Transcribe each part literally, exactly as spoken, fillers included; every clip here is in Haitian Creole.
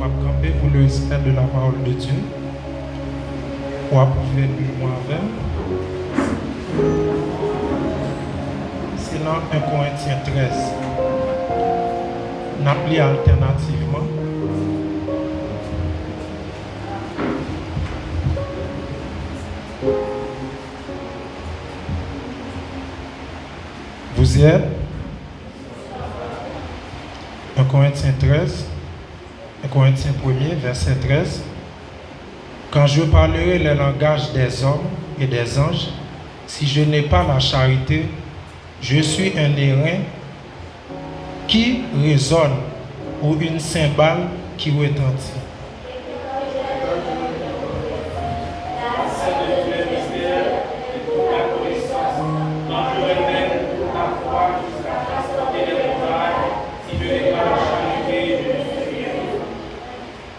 W ap kanpe pou le respè de la pawòl de Dye. W ap ouvè Bib ou avè m. Se nan en Korentyen trèz. N ap li altènativman. Vous y êtes? En Korentyen trèz, en Korentyen premye, vèsè trèz. Quand je parlerai les langages des hommes et des anges, si je n'ai pas la charité, je suis un airain qui résonne ou une cymbale qui retentit.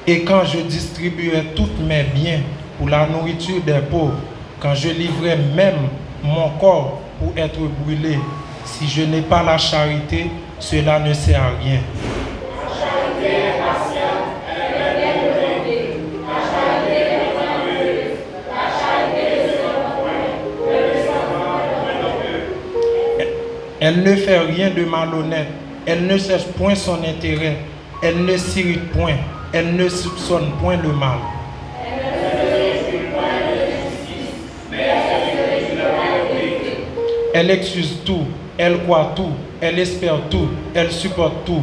Et quand je distribuais tous mes biens pour la nourriture des pauvres, quand je livrais même mon corps pour être brûlé, si je n'ai pas la charité, cela ne sert à rien. Elle ne fait rien de malhonnête, elle ne cherche point son intérêt, elle ne s'irrite point, elle ne soupçonne point le mal. Elle excuse tout, elle croit tout, elle espère tout, elle supporte tout.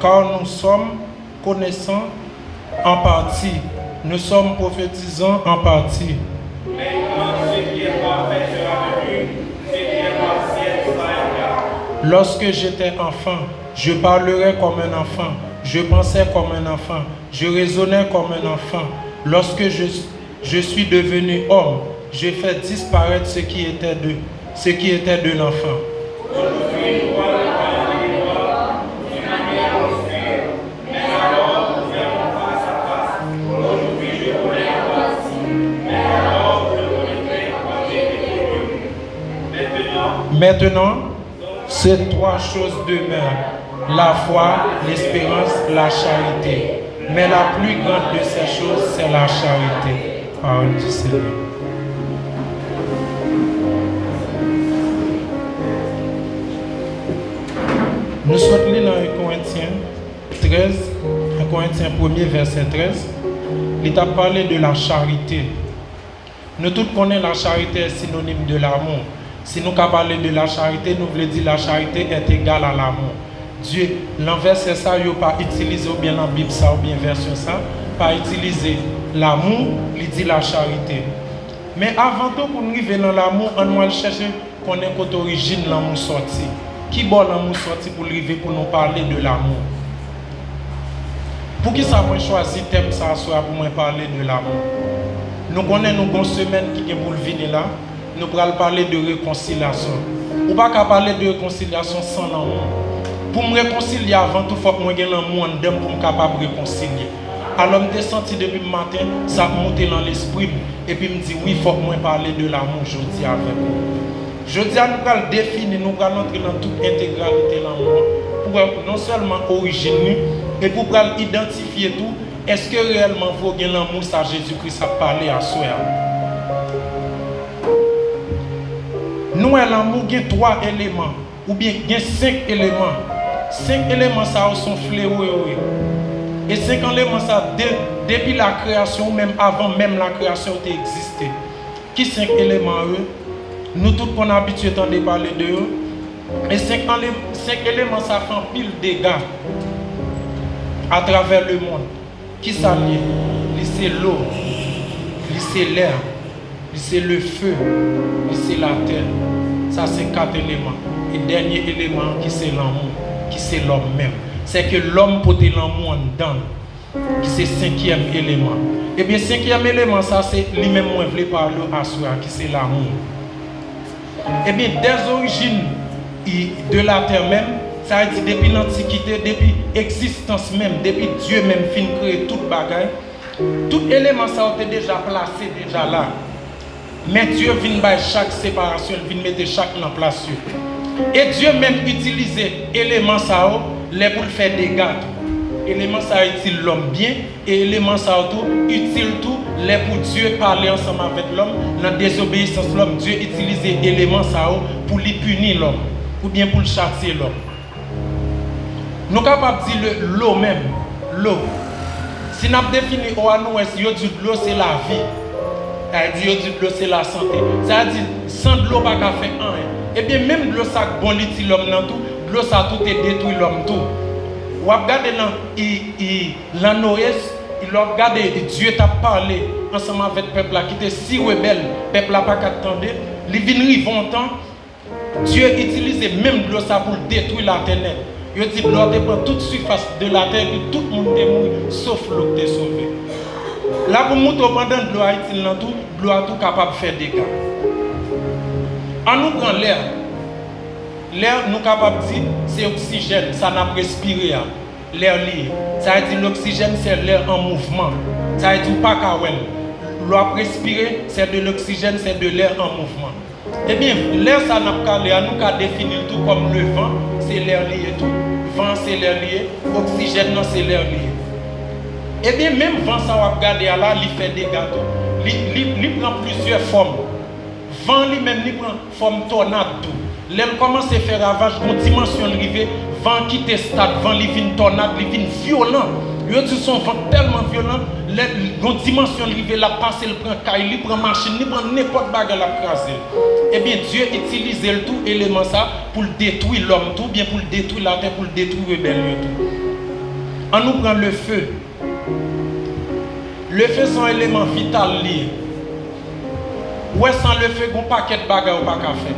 Car nous sommes connaissants en partie, nous sommes prophétisants en partie. Mais quand ce qui est parfait sera venu, ce qui est partiel sera égal. Lorsque j'étais enfant, je parlais comme un enfant, je pensais comme un enfant, je raisonnais comme un enfant. Lorsque je, je suis devenu homme, je fais disparaître ce qui était de, ce qui était de l'enfant. Maintenant, ces trois choses demeurent, la foi, l'espérance, la charité. Mais la plus grande de ces choses, c'est la charité. Parole du Seigneur. Nou sot li nan en Korentyen trèz, en Korentyen premye, vèsè trèz. Li t ap pale de la charite. Nou tout konnen la charite est synonyme de l'amour. Si nou ka pale de la charite, nou vle di la charite est égale à l'amour. Dye, lan vèsè sa, yo pa itilize, oubyen lan Bib sa, oubyen vèsyon sa, pa itilize lanmou, li di la charite. Men avan tou, pou n rive lan lanmou, ann nou al chèche konnen kote orijin lanmou sòti. Ki bò lanmou sòti pou l rive pou nou pale de lanmou? Poukisa mwen chwazi tèm sa aswè a pou mwen pale de lanmou? Nou konnen nou gon semèn ki gen pou l vini la, nou pral pale de rekonsilyasyon. Ou pa ka pale de rekonsilyasyon san lanmou. Pou m rekonsilye avan tou, fòk mwen gen lanmou anndan m pou m kapab rekonsilye. Alò m te santi depi m maten, sa ap moute lan lespri m, epi m di, wi, fòk mwen pale de lanmou jodi avèk ou. Jodi a, nou pral defini, nou pral antre nan tout entegralite lanmou an, pou wè non sèlman orijin li, epi w pral idantifye tou, èske reyèlman vre w gen lanmou sa Jezi Kris ap pale aswè a? Nou wè lanmou gen twa eleman, oubyen gen senk eleman. Senk eleman sa yo se yon flewo yo ye. E senk eleman sa, de, depi lakreyasyon, ou menm avan menm lakreyasyon, yo te egziste. Ki senk eleman yo? Nou tout konn abitye tande pale de yo. E senk anle-, senk eleman sa fè anpil dega atravè lemonn. Kisa l ye? Li se lo, li se lè, li se le feu, li se latè. Sa se kat eleman. E dènye eleman an ki se lanmou, ki se lòm menm. Sèke lòm pote lanmou anndan l, ki se senkyèm eleman. Ebyen, senkyèm eleman sa, se li menm mwen vle pale w aswè a, ki se lanmou. Ebyen, dèzorijin i, de latè menm, sa vle di depi lantikite, depi egzistans menm, depi Dye menm fin kreye tout bagay, tout eleman sa yo te deja plase deja la. Men Dye vin bay chak separasyon, l vin mete chak nan plas yo. E Dye menm itilize eleman sa yo lè pou l fè dega tou. Eleman sa yo itil lòm byen, e eleman sa yo tou itil tou lè pou Dye pale ansanm avèk lòm. Nan dezobeyisans lòm, Dye itilize eleman sa yo pou li pini lòm, oubyen pou l chatye lòm. Nou kapab di le, lo menm, lo. Si n ap defini o a, nou wè yo di dlo se lavi. Sa vle di yo di dlo se lasante. Sa vle di san dlo pa ka fè anyen. Ebyen, menm dlo sa k bon li ti lòm nan tou, dlo sa tou te detwi lòm tou. W ap gade nan i, i, lan Noye, lè w ap gade Dye t ap pale ansanm avèk pèp la ki te si rebèl, pèp la pa ka tande, li vin rive yon tan, Dye itilize menm dlo sa pou l detwi latè nèt. Yo di dlo a te pran tout sifas de latè epi tout moun te mouri, sof lo k te sove. La pou m moutre w pandan dlo a itil nan tou, dlo a tou kapab fè dega. Ann nou pran lè. Lè nou kapab di se oksijèn, sa n ap respire a. Lè li ye. Sa vle di l'oxygène c'est l'air en mouvement. Sa vle di ou pa ka wè l. Lè w ap respire, c'est de l'oxygène, c'est de l'air en mouvement. Ebyen, lè sa n ap kale a, nou ka defini l tou kòm le van, se lè li ye tou. Van an se lè li ye, oksijèn nan se lè li ye. Ebyen, menm van sa w ap gade a la, li fè dega tou. Li, li, li pran plizyè fòm. Van an li menm, li pran fòm tònad tou. Lè l kòmanse fè ravaj, gon dimansyon l rive, van an kite stad van, li vin tònad, li vin vyolan. Yo di se yon van tèlman vyolan, lè gon dimansyon l rive, l ap pase, l pran kay, li pran machin, li pran nenpòt bagay, l ap kraze l. Ebyen, Dye itilize l tou, eleman sa, pou l detwi lòm tou, oubyen pou l detwi latè, pou l detwi rebèl yo tou. Ann nou pran le feu. Le feu se yon eleman vital li ye. Ou wè san le feu, gon pakèt bagay ou pa ka fè.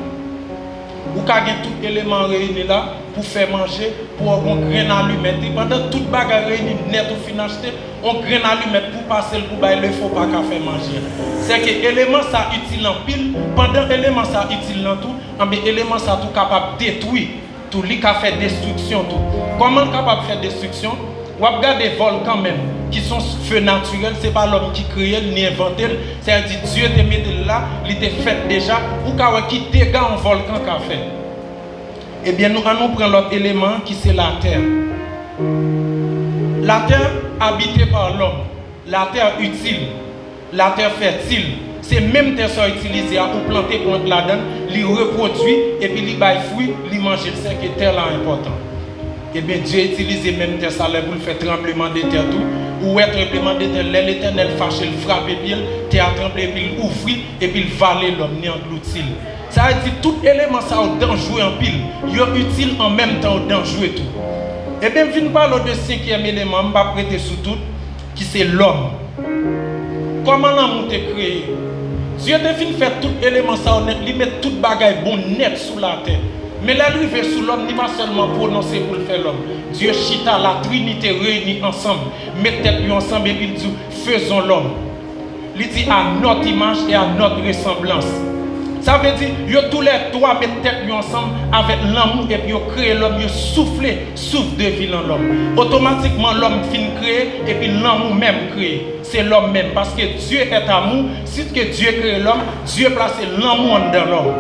Ou ka gen tout eleman reyini la pou fè manje, pou w gon grenn alimèt. E pandan tout bagay reyini nèt ou fin achte, yon grenn alimèt pou pase l pou bay le feu ou pa ka fè manje. Sèke eleman sa itil anpil, pandan eleman sa itil nan tou, anben eleman sa tou kapab detwi tou, li ka fè destriksyon tou. Kòman l kapab fè destriksyon? W ap gade vòlkan menm, ki se yon feu naturel, se pa lòm ki kreye l ni envante l, sa vle di Dye te mete l la, li te fèt deja, ou ka wè ki dega yon vòlkan ka fè. Ebyen, nou, ann nou pran lòt eleman an ki se latè. Latè abite pa lòm, latè itil. Latè fètil, se menm tè sa w itilize a, ou plante plant ladan l, li repwodui, epi li bay fwi, li manje l, sèke tè la enpòtan. Ebyen, Dye itilize menm tè sa lè pou l fè tranblemanntè tou. Ou wè tranblemanntè, lè Letènèl fache, l frape pye l, tè a tranble, epi l ouvri, epi l vale lòm, li anglouti l. Sa vle di tout eleman sa yo danjre anpil, yo itil an menm tan yo danjre tou. Ebyen, m vin pale w de senkyèm eleman, m p ap rete sou tout, ki se lòm. Kòman lanmou te kreye? Dye te fin fè tout eleman sa yo nèt, li met tout bagay bon nèt sou latè. Men lè l rive sou lòm, li pa sèlman pwononse pou l fè lòm. Dye chita, la Trinite reyini ansanm, met tèt yo ansanm epi l di, faisons l'homme. Li di, à notre image et à notre ressemblance. Sa vle di, yo toulètwa met tèt yo ansanm avèk lanmou epi yo kreye lòm, yo soufle souf de vi nan lòm. Otomatikman, lòm fin kreye epi lanmou menm kreye. Se lòm menm. Paske Dieu est amour, si ke Dye kreye lòm, Dye plase lanmou anndan lòm.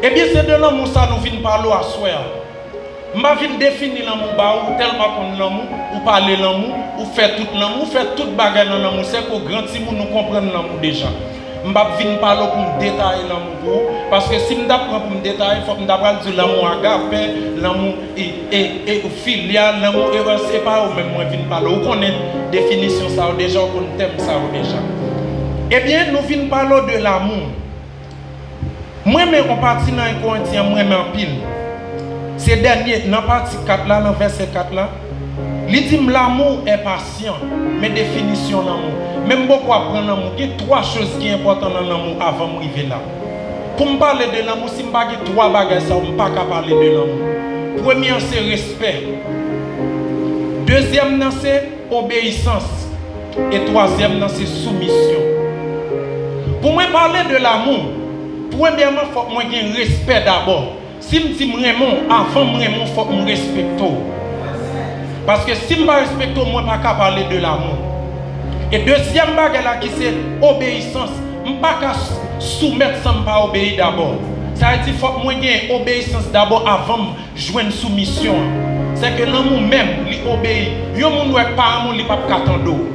Ebyen, se de lanmou sa nou vin pale w aswè a. M pa vin defini lanmou ba ou, ou tèlman konn lanmou, ou pale lanmou, ou fè tout lanmou, ou fè tout bagay nan lanmou, sèke w gran timoun, ou konprann lanmou deja. M p ap vin pale w pou m detaye lanmou pou ou, paske si m t ap pran pou m detaye, fòk m ta pral di w lanmou agape, lanmou e, e, e, filyal, lanmou eros, se pa yo menm mwen vin pale w. Ou konnen definisyon sa yo deja, ou konn tèm sa yo deja. Ebyen, nou vin pale w de lanmou. M renmen yon pati nan en Korentyen, m renmen anpil. Se dènye, nan pati kat la, nan vèsè kat la, li di m, l'amour est patient, men definisyon lanmou. Men m poko ap pran lanmou. Gen twa choz ki enpòtan nan lanmou avan m rive la. Pou m pale de lanmou, si m pa gen twa bagay sa yo, m pa ka pale de lanmou. Premye an se respè. Dezyèm nan se obeyisans. E twazyèm nan se soumisyon. Pou mwen pale de lanmou, premyèman, fòk mwen gen respè dabò. Si m di m renmen w, avan m renmen w, fòk m respekte w. Paske si m pa respekte w, mwen pa ka pale de lanmou. E dezyèm bagay la ki se obeyisans. M pa ka s-, soumèt san m pa obeyi dabò. Sa vle di fòk mwen gen obeyisans dabò avan m jwenn soumisyon an. Sèke lanmou menm, li obeyi. Yon moun wè k pa renmen w, li p ap ka tande w.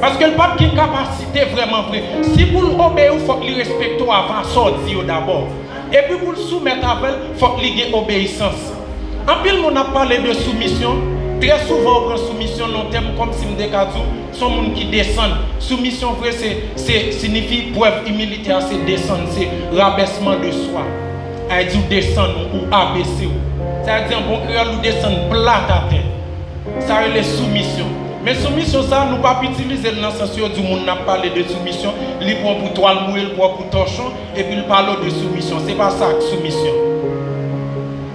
Paske l p ap gen kapasite vrèman vre. Si pou l obeyi w, fòk li respekte w avan sa w di yo dabò. Epi pou l soumèt avè l, fòk li gen obeyisans. Anpil moun ap pale de soumisyon. Trè souvan, ou pran soumisyon nan yon tèm kòmsi m te ka di w, se yon moun ki desann. Soumisyon vre, se, se siyifi prèv imilite a, se desann, se rabèsman de swa. Sa vle di ou desann ou, ou abese w. Sa vle di an bon kreyòl, ou desann plat atè. Sa rele soumisyon. Men soumisyon sa, nou p ap itilize l nan sans yo di moun n ap pale de soumisyon, li pran w pou twal mouye, li pran w pou tòchon, epi l pale w de soumisyon. Se pa sa k soumisyon.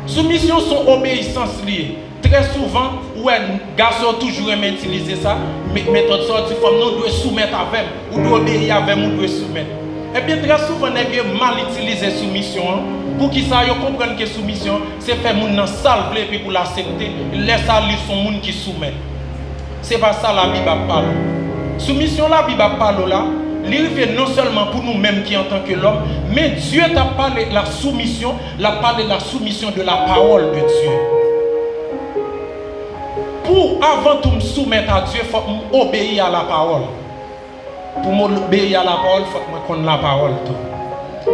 Soumisyon se yon obeyisans li ye. Trè souvan, ou wè gason yo toujou renmen itilize sa, me-, metòd sa w di fanm nan, ou dwe soumèt avè m, ou dwe obeyi avè m, ou dwe soumèt. Ebyen, trè souvan, nèg yo mal itilize soumisyon an. Poukisa? Yo konprann ke soumisyon se fè moun nan sa l vle epi pou l aksepte, lè sa a, li se yon moun ki soumèt. Se pa sa Labib ap pale w. Soumisyon Labib ap pale w la, li rive non sèlman pou nou menm ki antanke lòm, men Dye t ap pale la soumisyon, l ap pale la soumisyon de la parole de Dieu. Pou avan tou m soumèt a Dye, fòk m obeyi a la parole. Pou m obeyi a la parole, fòk mwen konn la parole tou.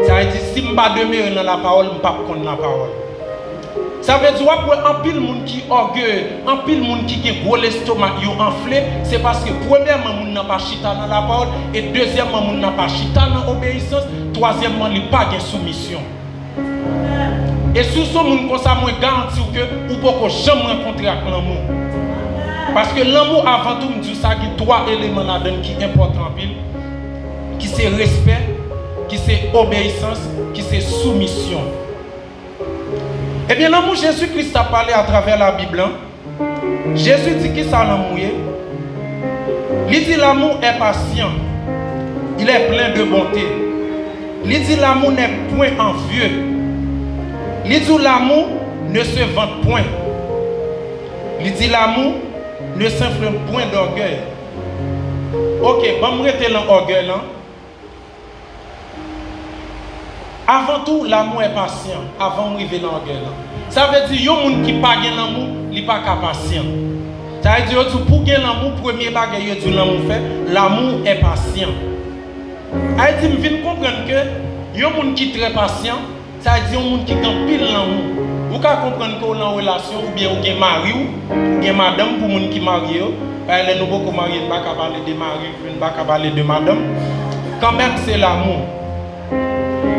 Sa vle di, si m pa demere nan la parole, m p ap konn la parole. Sa vle di, w ap wè anpil moun ki ògeye, anpil moun ki gen gwo lestomak yo anfle, se paske premyèman, moun nan pa chita nan la parole, e dezyèmman, moun nan pa chita nan obeyisans, twazyèmman, li pa gen soumisyon. E si w se yon moun konsa, mwen garanti w ke ou poko janm rankontre ak lanmou. Paske lanmou, avan tou, m di w sa, gen twa eleman ladan l ki enpòtan anpil, ki se respè, ki se obeyisans, ki se soumisyon. Ebyen, lanmou Jezi Kris t ap pale atravè Labib lan, Jezi di kisa lanmou ye? Li di, l'amour est patient, il est plein de bonté. Li di, l'amour n'est point envieux. Li di, l'amour ne se vante point. Li di, l'amour ne s'enfle point d'orgueil. Ok, ban m rete lan ògèy lan. Avan tou, l'amour est patient, avan m rive nan ògèy lan. Sa vle di, yon moun ki pa gen lanmou, li pa ka pasyan. Sa vle di, yo di w pou gen lanmou, premye bagay yo di w lanmou fè, l'amour est patient. Sa vle di, m vin konprann ke yon moun ki trè pasyan, sa vle di yon moun ki gen anpil lanmou. Ou ka konprann ke w nan relasyon, oubyen ou gen mari w, ou gen madanm pou moun ki marye yo. Paske lè nou poko marye, n pa ka pale de mari, n pa ka pale de madanm. Kanmenm, se lanmou.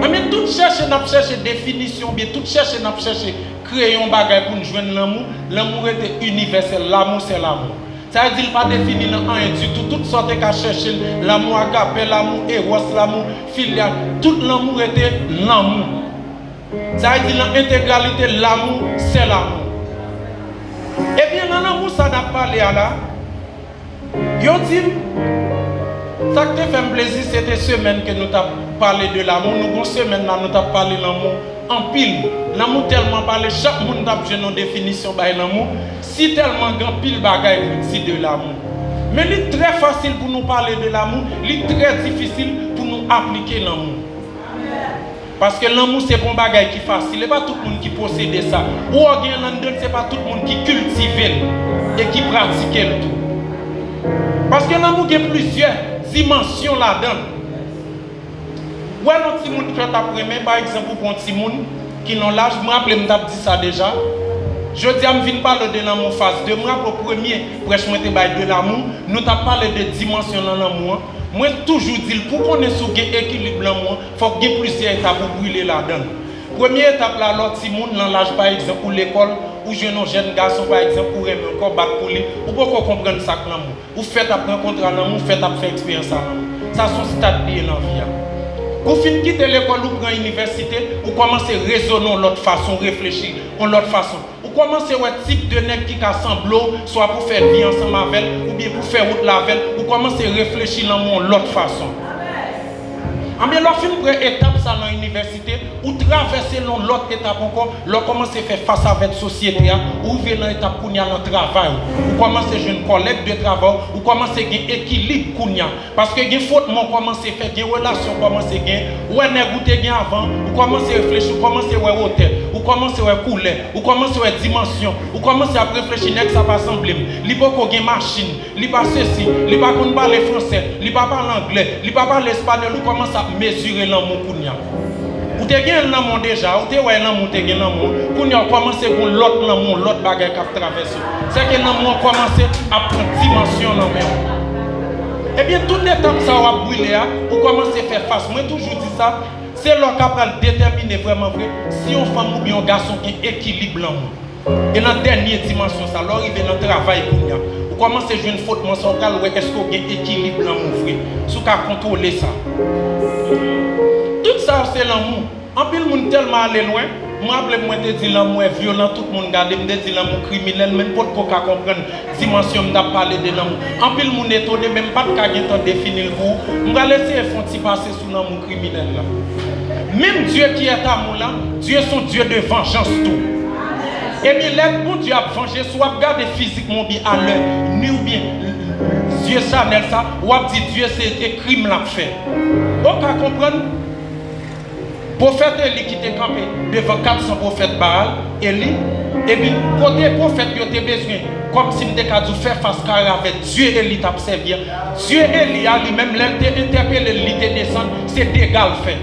Anben, tout chèche n ap chèche definisyon, oubyen tout chèche n ap chèche kreye yon bagay pou n jwenn lanmou, lanmou rete inivèsèl. L'amour, c'est l'amour. Sa vle di l pa defini nan anyen ditou. Tout sa w te ka chèche l, lanmou agape, lanmou eros, lanmou filya, tout lanmou rete lanmou. Sa vle di nan entegralite, l'amour, c'est l'amour. Ebyen, nan lanmou sa n ap pale a la, yo di m, sa k te fè m plezi, se te semèn ke nou t ap pale de lanmou. Nou gon semèn la, nou t ap pale lanmou anpil. Lanmou tèlman pale, chak moun t ap jwenn yon definisyon bay lanmou. Si tèlman gen anpil bagay pou di de lanmou. Men li trè fasil pou nou pale de lanmou, li trè difisil pou nou aplike lanmou. Paske lanmou se pa yon bagay ki fasil, e pa tout moun ki posede sa. Ou wè w gen l anndan l, se pa tout moun ki kiltive l e ki pratike l tou. Paske lanmou gen plizyè dimansyon ladan l. Ou wè lè yon timoun fèt ap renmen, pa egzanp, ou pran yon timoun ki nan laj, m raple m t ap di sa deja. Jodi a, m vin pale w de lanmou faz de. M raple w premye prèch mwen te bay de lanmou, nou t ap pale de dimansyon nan lanmou an. Mwen toujou di l, pou konnen si w gen ekilib lanmou an, fòk gen plizyè etap ou brile ladan l. Premye etap la, lè w timoun, nan laj, pa egzanp, ou lekòl, ou jwenn yon jèn gason, pa egzanp, ou renmen l, kò w bat pou li, ou poko konprann sa k lanmou. Ou fèt ap rankontre a lanmou, ou fèt ap fè eksperyans a lanmou. Sa se yon stad li ye nan vi a. Kou w fin kite lekòl, ou pran inivèsite, ou kòmanse rezone yon lòt fason, ou reflechi yon lòt fason. Ou kòmanse wè tip de nèg ki ka sanble w, swa pou fè vi ansanm avè l, oubyen pou fè wout la avè l, ou kòmanse reflechi lanmou yon lòt fason. Anben, lè w fin pran etap sa nan inivèsite, ou travèse yon lòt etap ankò, lè w kòmanse fè fas avèk sosyete a, ou rive nan etap kounye a nan travay ou. Ou kòmanse jwenn kòlèg de travay ou, ou kòmanse gen ekilib kounye a. Paske gen fwotman w kòmanse fè, gen relasyon w kòmanse gen, ou wè nèg ou te gen avan, ou kòmanse reflechi, ou kòmanse wè wotè, ou kòmanse wè koulè, ou kòmanse wè dimansyon, ou kòmanse ap reflechi, nèg sa pa sanble m, li poko gen machin, li pa sesi, li pa konn pale fransè, li pa pale anglè, li pa pale espanyòl, ou kòmanse ap mezire lanmou kounye a. Ou te gen lanmou deja, ou te wè lanmou te gen lanmou, kounye a ou kòmanse gen lòt lanmou, lòt bagay k ap travèse w. Sèke lanmou an kòmanse ap pran dimansyon nan men w. Ebyen, tout etap sa w ap brile a, ou kòmanse fè fas. Mwen toujou di sa, se lè w ka pral detèmine vrèman vre si yon fanm oubyen yon gason gen ekilib lanmou. E nan dènye dimansyon sa, lè w rive nan travay kounye a, ou kòmanse jwenn fwotman sa, ou pral wè èske w gen ekilib lanmou vre, si w ka kontwole sa. Tout sa yo se lanmou. Anpil moun tèlman ale lwen, m raple m mwen te di lanmou e vyolan, tout moun gade m, te di lanmou kriminèl, men m potko ka konprann dimansyon m t ap pale de lanmou. Anpil moun etone, men m pa t ka gentan defini l pou ou. M pral eseye fè yon ti pase sou lanmou kriminèl la. Menm Dye ki est amour la, Dye se yon Dye de vanjans tou. Ebyen, lè Bondye ap vanje, si w ap gade fizikman oubyen a lè ni oubyen zye chanèl sa, w ap di Dye se te krim l ap fè. Ou ka konprann? Pwofèt Eli ki te kanpe devan kat san pwofèt Baal, Eli, epi kote pwofèt yo te bezwen, kòmsi m te ka di w, fè fas kare avèk Dye Eli t ap sèvi a, Dye Eli a li menm, lè l te entèpele l, li te desann, se dega l fè.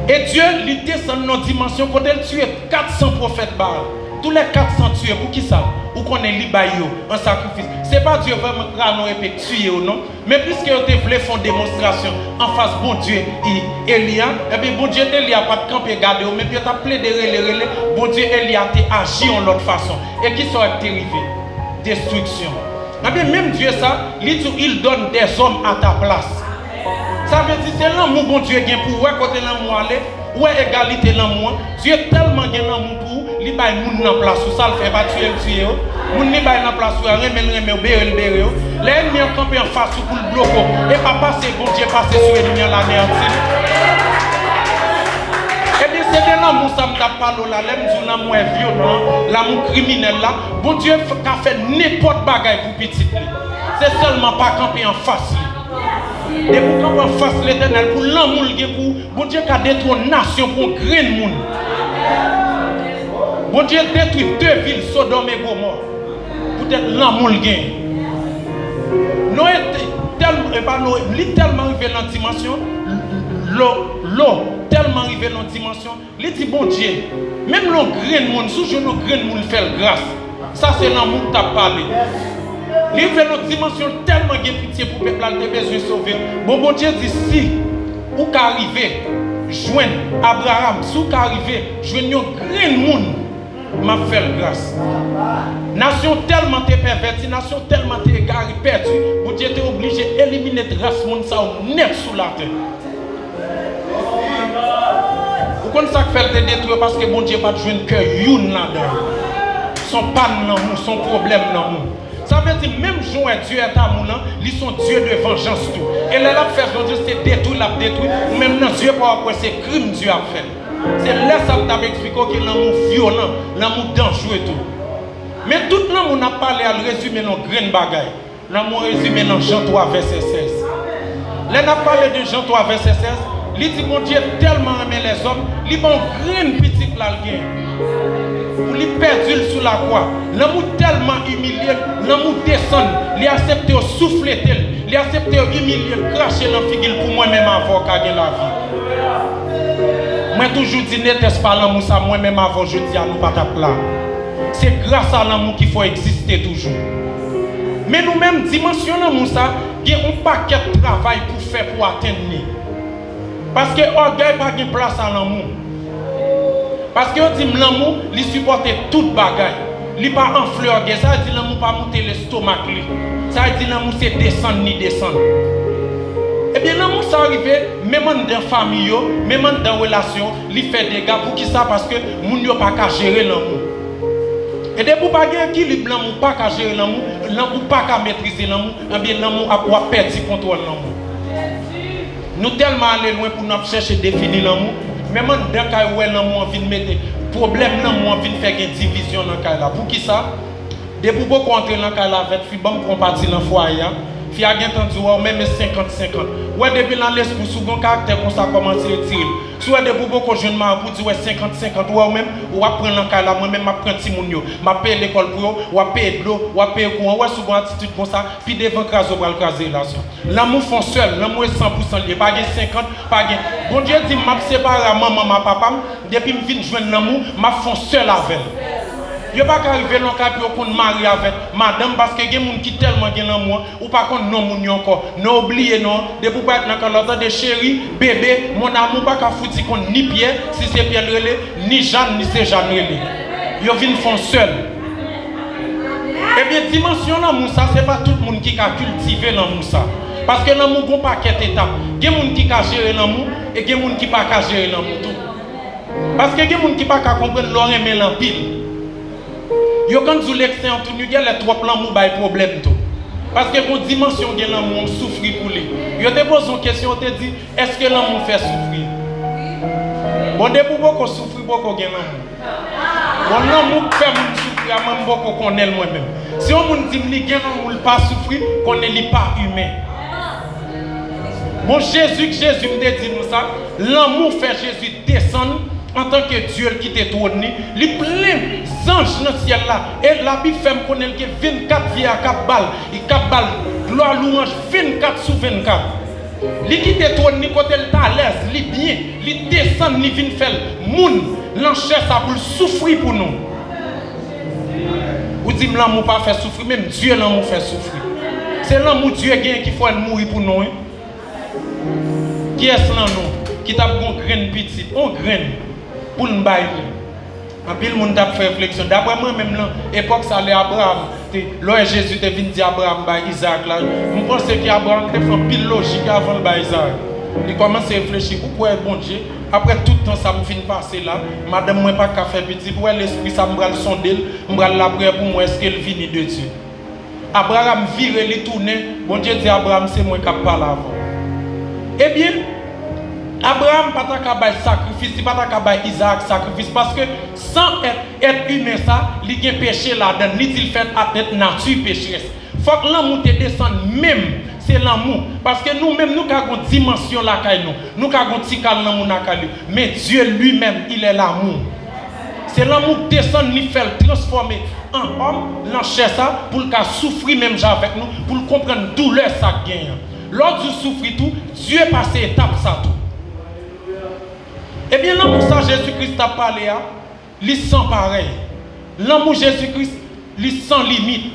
E Dye, li desann nan dimansyon kote l tiye kat san pwofèt Baal. Tou lè kat san tiye, poukisa? Ou konnen li bay yo an sakrifis. Se pa Dye vrèman rale yon epe tiye yo, non. Men piske yo te vle fè yon demonstrasyon anfas Bondye Eli a, ebyen, Bondye Eli a pa t kanpe gade yo, men yo t ap plede rele, rele, Bondye Eli a te aji yon lòt fason. E kisa k te rive? Destriksyon. Ebyen, menm Dye sa, li di w, il donne des hommes à ta place. Sa vle di, se lanmou Bondye gen pou ou, wè kote lanmou ale, ou wè egalite lanmou an. Dye tèlman gen lanmou pou ou, li bay moun nan plas ou. Sa l fè, e pa tiye l tiye yo. Moun li bay nan plas ou a, renmen l renmen w, bere l bere w. Lè ènmi an kanpe anfas ou pou l bloke w, e pa pase Bondye pase sou ènmi an, l aneyanti l. Ebyen, se de lanmou sa m t ap pale w la, lè m di w lanmou e vyolan, lanmou kriminèl la. Bondye f- ka fè nenpòt bagay pou pitit li. Se sèlman pa kanpe anfas li. Depi w kanpe anfas Letènèl pou lanmou l gen pou ou, Bondye ka detwi yon nasyon pou yon grenn moun. Bondye detwi de vil, Sodòm e Gomò, poutèt lanmou l gen. Noye te- tèl- e pa Noye, li tèlman rive nan dimansyon, Lo, Lo tèlman rive nan dimansyon, li di Bondye, menm lè yon grenn moun, si w jwenn yon grenn moun, fè l gras. Sa se lanmou k t ap pale. Li rive nan dimansyon l tèlman gen pitye pou pèp la, l te bezwen sove. Bon, Bondye di, si ou ka rive jwenn Abraram, si w ka rive jwenn yon grenn moun, m ap fè l gras. Nasyon tèlman te pèvèti, nasyon tèlman te egare, pèdi, Bondye te oblije elimine ras moun sa yo nèt sou latè. Ou konn sa k fè l te detwi yo? Paske Bondye pa t jwenn kè youn ladan yo. Se yon pàn lanmou, se yon pwoblèm lanmou. Sa vle di, menm jan w wè Dye est amour lan, li se yon Dye de vanjans tou. E lè l ap fè vanjans, se detwi l ap detwi. Ou menm nan zye pa w ap wè se krim Dye ap fè. Se lè sa m t ap eksplike w ke lanmou vyolan, lanmou danjre tou. Men tout lanmou n ap pale a, l rezime nan yon grenn bagay. Lanmou rezime nan Jan twa vèsè sèz. Lè n ap pale de Jan twa vèsè sèz, li di Bondye tèlman renmen lèzòm, li ban yon grenn pitit la l gen pou li pèdi l sou lakwa. Lanmou tèlman imilye l, lanmou desann, li aksepte yo souflete l, li aksepte yo imilye l, krache nan figi l pou mwen menm avè w ka gen lavi. Mwen toujou di, n'était-ce pas lanmou sa, mwen menm avè w jodi a nou pa t ap la. Se gras a lanmou ki fè w egziste toujou. Men nou menm, dimansyon lanmou sa, gen yon pakèt travay pou fè pou atenn li. Paske ògèy pa gen plas a lanmou. Paske yo di m lanmou, li sipòte tout bagay. Li pa anfle ògèy. Sa vle di lanmou pa moute lestomak li. Sa vle di lanmou se desann li desann. Ebyen, lanmou sa rive, menm anndan fanmi yo, menm anndan relasyon, li fè dega. Poukisa? Paske moun yo pa ka jere lanmou. E depi w pa gen ekilib lanmou, w pa ka jere lanmou, lanmou pa ka metrize lanmou, ebyen, lanmou ap, w ap pèdi kontwòl lanmou. Nou tèlman ale lwen pou n ap chèche defini lanmou, Menm anndan kay ou wè lanmou an vin mete pwoblèm, lanmou an vin fè gen divizyon nan kay la. Poukisa? Depi w poko antre nan kay la avèk fi, ban m pran pati nan fwaye a, fi a gentan di w, wè, ou menm e senkant senkant. Ou wè, depi nan lespri w, si w gen yon karaktè konsa, kòmanse retire l. Si w wè, depi w poko jwenn mari pou di, wè, senkant senkant, ou wè, ou menm, w ap pran nan kay la, mwen menm, m ap pran timoun yo, m ap peye lekòl pou yo, w ap peye dlo, w ap peye kouran, ou wè, si w gen yon atitid konsa, pi devan kraze w pral kraze relasyon. Lanmou fè yon sèl, lanmou e san pou san l ye, pa gen senkant, pa gen. Bondye di m, m ap separe a manman m, a papa m, depi m vin jwenn lanmou, m ap fè yon sèl avè l. Yo pa ka rive nan kay pou yo konn mari avèk madanm, paske gen moun ki tèlman gen lanmou an, ou pa konn non moun yo ankò. Non, ou bliye non an. Depi w parèt nan kay la, w tande cheri, bebe, mon amour, pa ka fouti konn ni Pyè, si se Pyè l rele, ni Jàn, ni se Jàn rele. Yo vin fè yon sèl. Ebyen, dimansyon lanmou sa, se pa tout moun ki ka kiltive lanmou sa. Paske lanmou gon pakèt etap. Gen moun ki ka jere lanmou, e gen moun ki pa ka jere lanmou tou. Paske gen moun ki pa ka konprann lè w renmen l anpil. Yo konn di w leksè an tou, ni genlè twòp lanmou bay pwoblèm tou. Paske gon dimansyon gen lanmou, w soufri pou li. Yo te poze yon kesyon, yo te di, èske lanmou fè soufri? Bon, depi w poko soufri, poko gen lanmou. Bon, lanmou k fè moun soufri a, mwen, m poko konnen l mwen menm. Si yon moun di m li gen lanmou, l pa soufri, konnen li pa imen. Bon, Jezi k Jezi, m te di nou sa, lanmou fè Jezi desann antanke Dye l kite twòn li, li plen zanj nan syèl la. E Labib fè m konnen l gen vennkat vye a k ap ba l, li k ap ba l glwa, lwanj vennkat sou vennkat. Li kite twòn li kote l t alèz, li byen, li desann, li vin fè l moun nan chè sa pou l soufri pou nou. Ou di m lanmou pa fè soufri, menm Dye lanmou fè soufri. Se lanmou Dye genyen ki fè l mouri pou nou, wi. Kiyès nan nou ki t ap gen yon grenn pitit, yon grenn, pou n bay li? Anpil moun t ap fè refleksyon. Daprè mwen menm, nan epòk sa, lè Abraram te, lè Jezi te vin di Abraram bay Izarak la, m panse ke Abraram te fè anpil lojik avan l bay Izarak. Li kòmanse reflechi, ou kwè Bondye, apre tout tan sa m fin pase la, madanm mwen pa ka fè pitit, ou wè lespri sa m pral sonde l, m pral lapriyè pou m wè èske l vini de Dye. Abraram vire, li tounen, Bondye di Abraram, se mwen k ap pale avè w. Ebyen, Abraram pa ta ka bay sakrifis, li pa ta ka bay Izarak sakrifis, paske san èt, èt imen sa, li gen peche ladan l, li di l fèt avèk nati pecherès. Fòk lanmou te desann menm, se lanmou. Paske nou menm, nou ka gon dimansyon lakay nou, nou ka gon ti kal lanmou lakay nou, men Dye li menm, il est l'amour. Se lanmou k desann, li fè l transfòme an òm nan chè sa, pou l ka soufri menm jan avèk nou, pou l konprann doulè sa k genyen an. Lè w di w soufri tou, Dye pase etap sa tou. Ebyen, lanmou sa Jezi Kris t ap pale a, li san parèy. Lanmou Jezi Kris, li san limit.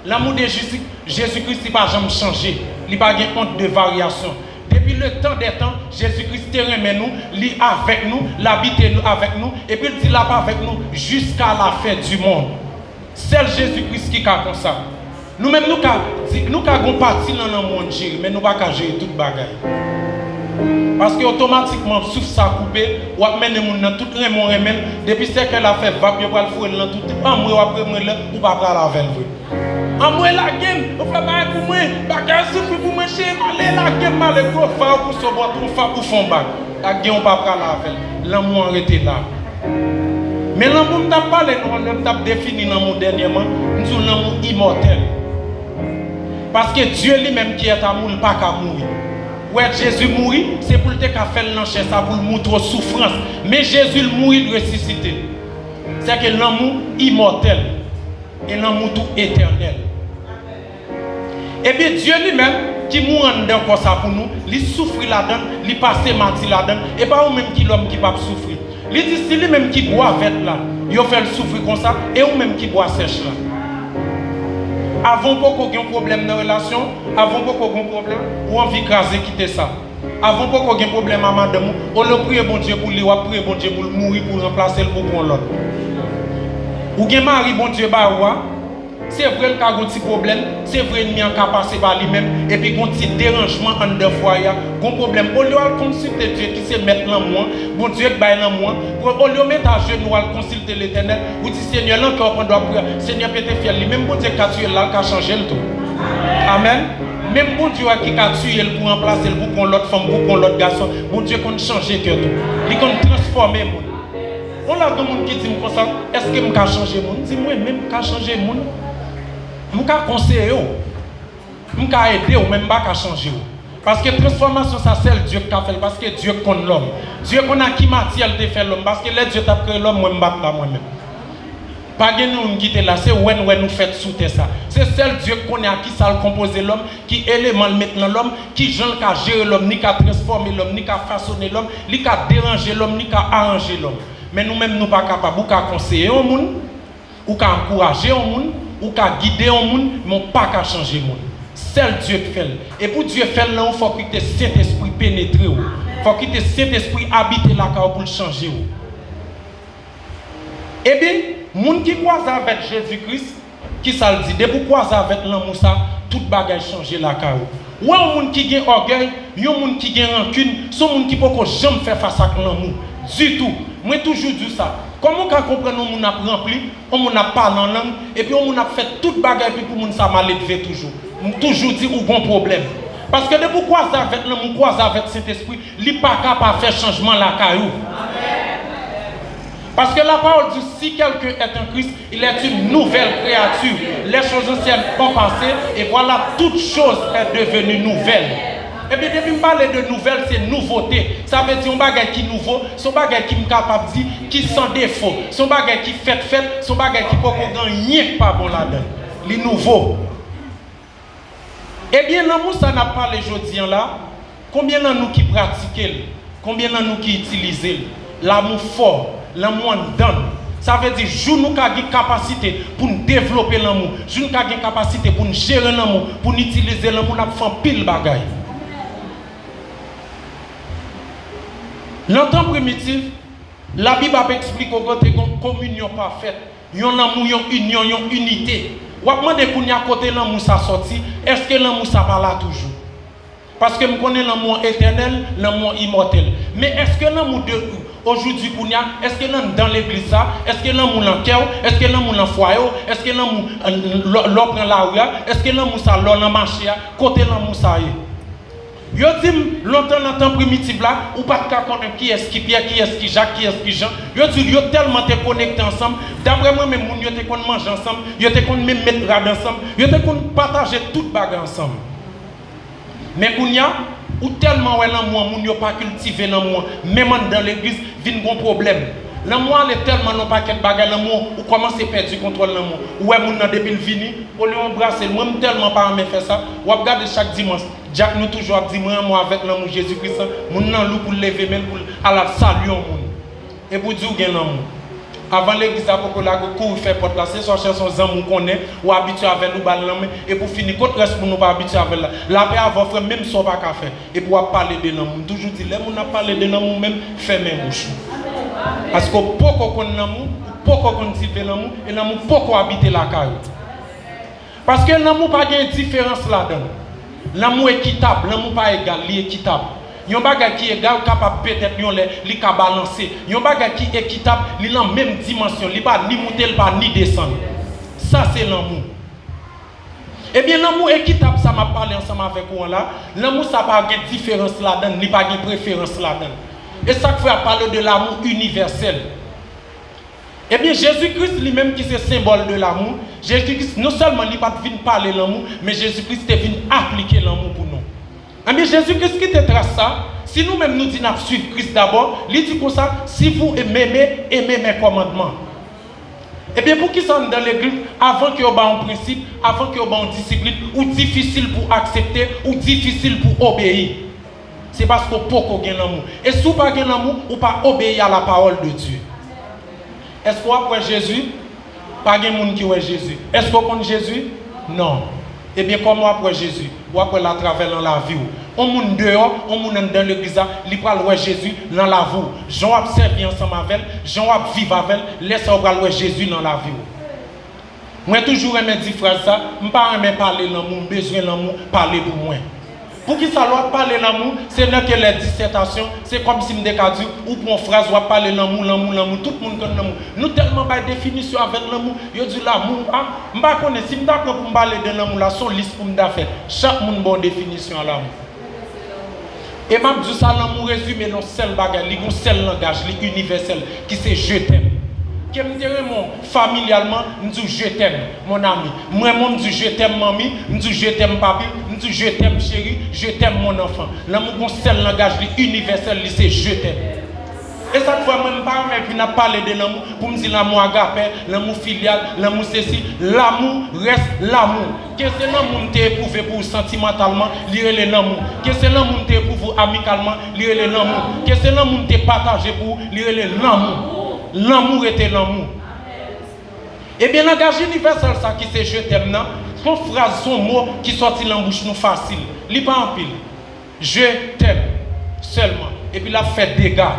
Lanmou de Jezi, Jezi Kris, li pa janm chanje. Li pa gen onde de varyasyon. Depi le tan dè tan, Jezi Kris te renmen nou, li avèk nou, l abite nou, avèk nou, epi l di l ap avèk nou jusqu'à la fin du monde. Sèl Jezi Kris ki ka konsa. Nou menm, nou ka di, nou ka gon pati nan lanmou an jere, men nou pa ka jere tout bagay. Paske otomatikman, souf sa koupe, w ap mennen moun nan tout renmen w renmen l, depi sèkèy la fè vap, yo pral foure l nan tout, anmwe w ap renmen l, ou pa pral avè l vre. Anmwe lage m, ou fè bagay pou mwen, bagay soufri pou mwen, cheri, m ale, lage m, m ale, gwo fa ou pouse w bò, tronfa pou fè yon bak. Ak gen ou pa pral avè l. Lanmou an rete la. Men lanmou m t ap pale nou an, lè m t ap defini lanmou dènyèman, m di w lanmou imòtèl. Paske Dye li menm ki est amour, li pa ka mouri. Ou wè, Jezi mouri, se pou l te ka fè l nan chè sa, pou l moutre w soufrans. Men Jezi, l mouri, l resisite. Sèke lanmou imòtèl. E lanmou tou etènèl. Ebyen, Dye li menm, ki mouri anndan kò sa pou nou, li soufri ladan l, li pase mati ladan l, e pa ou menm ki lòm ki p ap soufri. Li di, si li menm ki bwa vèt la, yo fè l soufri konsa, e ou menm ki bwa sèch la. Avan w poko gen yon pwoblèm nan relasyon, avan w poko gen yon pwoblèm, ou anvi kraze kite sa. Avan w poko gen pwoblèm a madanm ou, olye w priye Bondye pou li, w ap priye Bondye pou l mouri, pou ranplase l, pou pran lòt. Ou gen mari Bondye ba ou a, se vre l ka gon ti pwoblèm, se vre ènmi an ka pase pa li menm, epi gon ti deranjman anndan fwaye a, gon pwoblèm. Olye w al konsilte Dye ki se mèt lanmou an, Bondye k bay lanmou an, olye w mete ajenou w al konsilte Letènèl, ou di, Senyè, nan kè w pandan w ap priye, Senyè, pete fyèl li, menm Bondye k ka tiye l la, l ka chanje l tou. Amèn. Menm Bondye a ki ka tiye l pou ranplase l, pou pran lòt fanm, pou pran lòt gason, Bondye konn chanje kè tou. Li konn transfòme moun. Yon lè gen moun ki di m konsa, èske m ka chanje moun? M di, mwen menm m ka chanje moun? M ka konseye w. M ka ede w, men m pa ka chanje w. Paske transfòmasyon sa, sèl Dye k ka fè l, paske Dye konn lòm. Dye konn a ki matyè l te fè lòm, paske lè Dye t ap kreye lòm, mwen m pa t la mwen menm. Pa gen moun ki te la, se wè n wè nou fèt sou tè sa. Se sèl Dye k konnen a ki sa l konpoze lòm, ki eleman l met nan lòm, ki jan l ka jere lòm, ni ka transfòme lòm, ni ka fasone lòm, li ka deranje lòm, ni ka aranje lòm. Men nou menm nou pa kapab. Ou ka konseye yon moun, ou ka ankouraje yon moun, ou ka gide yon moun, men w pa ka chanje moun. Sèl Dye k fè l. E pou Dye fè l nan ou, fòk li te Sentespri penetre w. Fòk li te Sentespri abite lakay ou pou l chanje w. Ebyen, moun ki kwaze avèk Jezi Kris, ki sa l di? Depi w kwaze avèk lanmou sa, tout bagay chanje lakay ou. Ou wè yon moun ki gen ògèy, yon moun ki gen rankin, se yon moun ki poko janm fè fas ak lanmou ditou. Mwen toujou di w sa. Kòman w ka konprann yon moun ap ranpli, yon moun ap pale an lang, epi yon moun ap fè tout bagay epi pou moun sa maledve toujou? M toujou di ou gon pwoblèm. Paske depi w kwaze avèk lanmou, kwaze avèk Sentespri, li pa ka pa fè chanjman lakay ou. Paske la parole dit, si quelqu'un est en Christ, il est une nouvelle créature. Les choses anciennes ont passé, et voilà, toutes choses est devenues nouvelles. Ebyen, depi m pale de nouvèl, se nouvote. Sa vle di yon bagay ki nouvo, se yon bagay ki m kapab di ki san defo, se yon bagay ki fèt fèt, se yon bagay ki poko gen anyen k pa bon ladan l. Li nouvo. Ebyen, lanmou sa n ap pale jodi a la, konbyen nan nou ki pratike l? Konbyen nan nou ki itilize l? Lanmou fò, lanmou anndan n. Sa vle di, jou nou ka gen kapasite pou n devlope lanmou, jou n ka gen kapasite pou n jere lanmou, pou n itilize lanmou, n ap fè anpil bagay. Nan tan primitif, Labib ap eksplike w ke te gen yon kominyon pafèt, yon lanmou, yon inyon, yon inite. W ap mande kounye a kote lanmou sa sòti, èske lanmou sa pa la toujou? Paske m konnen lanmou an etènèl, lanmou an imòtèl. Men èske lanmou de ojoudwi kounye a, èske l anndan legliz sa, èske lanmou nan kè w, èske lanmou nan fwaye w, èske lanmou, euh, lè, lè w pran lari a, èske lanmou sa lè w nan mache a, kote lanmou sa ye? Yo di m, lontan nan tan primitif la, ou pa t ka konnen kiyès ki Pyè, kiyès ki Jak, kiyès ki Jan. Yo di w yo tèlman te konekte ansanm, daprè mwen menm, moun yo te konn manje ansanm, yo te konn menm met rad ansanm, yo te konn pataje tout bagay ansanm. Men kounye a, ou tèlman wè lanmou an, moun yo pa kiltive lanmou an, menm anndan legliz, vin gon pwoblèm. Lanmou ale tèlman nan yon pakèt bagay, lanmou, ou kòmanse pèdi kontwòl lanmou. Ou wè moun nan depi l vini, olye w anbrase l, mwen m tèlman pa renmen fè sa, w ap gade chak dimanch, dyak nou toujou ap di, mwen renmen w avèk lanmou Jezi Kris lan, moun nan lou pou l leve men l pou l al ap salye yon moun. Epi w di w gen lanmou. Avan legliz la poko lage, w kouri fè pòt la, se swa chèche yon zanmi w konnen, ou abitye avè l, ou ba l lanmen, epi w fini, kot rès moun ou pa abitye avè l la? Lapè avè w, frè m, menm sa w pa ka fè. Epi w ap pale de lanmou. M toujou di, lè moun ap pale de lanmou, menm fèmen bouch ou. Paske w poko konn lanmou, ou poko konn kiltive lanmou, e lanmou poko abite lakay ou. Paske lanmou pa gen diferans ladan l. Lanmou ekitab, lanmou pa egal, li ekitab. Yon bagay ki egal kapab petèt yon lè, li ka balanse. Yon bagay ki ekitab, li nan menm dimansyon, li pa ni moute, li pa ni desann. Sa se lanmou. Ebyen, lanmou ekitab sa m ap pale ansanm avèk ou an la, lanmou sa pa gen diferans ladan l, li pa gen preferans ladan l. E sa k fè ap pale de lanmou inivèsèl. Ebyen, Jezi Kris li menm ki se senbòl de lanmou, Jezi Kris non sèlman li pa t vin pale lanmou, men Jezi Kris te vin aplike lanmou pou nou. Ebyen, Jezi Kris kite tras sa, si nou menm nou di n ap swiv Kris dabò, li di konsa, si vous m'aimez, aimez mes commandements. Ebyen, poukisa anndan legliz, avan ke yo ba w yon prensip, avan ke yo ba w yon disiplin, ou difisil pou aksepte, ou difisil pou obeyi? Se paske w poko gen lanmou. E si w pa gen lanmou, ou pa obeyi a la parole de Dieu. Èske w ap wè Jezi? Pa gen moun ki wè Jezi. Èske w konn Jezi? Non. Ebyen, kòman w ap wè Jezi? W ap wè l atravè nan lavi w. On moun deyò, on moun anndan legliz la, li pral wè Jezi nan lavi w. Jan w ap sèvi ansanm avè l, jan w ap viv avè l, lè sa a w pral wè Jezi nan lavi w. Mwen toujou renmen di fraz sa, m pa renmen pale lanmou, m bezwen lanmou pale pou mwen. Poukisa lè w ap pale lanmou, se nan ke lè disètasyon, se kòmsi m te ka di w, ou pran fraz, w ap pale lanmou, lanmou, lanmou, tout moun konn lanmou. Nou tèlman bay definisyon avèk lanmou, yo di lanmou, a, m pa konnen, si m ta pran pou m pale de lanmou la, se yon lis pou m ta fè. Chak moun ba w definisyon a lanmou. E m ap di w sa, lanmou rezime nan yon sèl bagay, li gen yon sèl langaj, li inivèsèl, ki se je t'aime. Ke m te renmen w familyalman, m di w je t'aime, mon ami. M renmen w, m di w je t'aime, manmi, m di w je t'aime, papi, m di w je t'aime, chéri, je t'aime, mon enfant. Lanmou gen yon sèl langaj, li inivèsèl, li se je t'aime. E sa k fè mwen, m pa renmen vin ap pale de lanmou, pou m di lanmou agapè, lanmou filyal, lanmou sesi, lanmou rès lanmou. Ke se lanmou m te epwouve pou ou santimantalman, li rele lanmou. Ke se lanmou m te epwouve ou amikalman, li rele lanmou. Ke se lanmou m te pataje pou ou, li rele lanmou. Lanmou rete lanmou. Ebyen, langaj inivèsèl sa ki se je t'aime nan, se yon fraz, se yon mo ki sòti nan bouch nou fasil. Li pa anpil. Je t'aime sèlman. Epi l ap fè dega.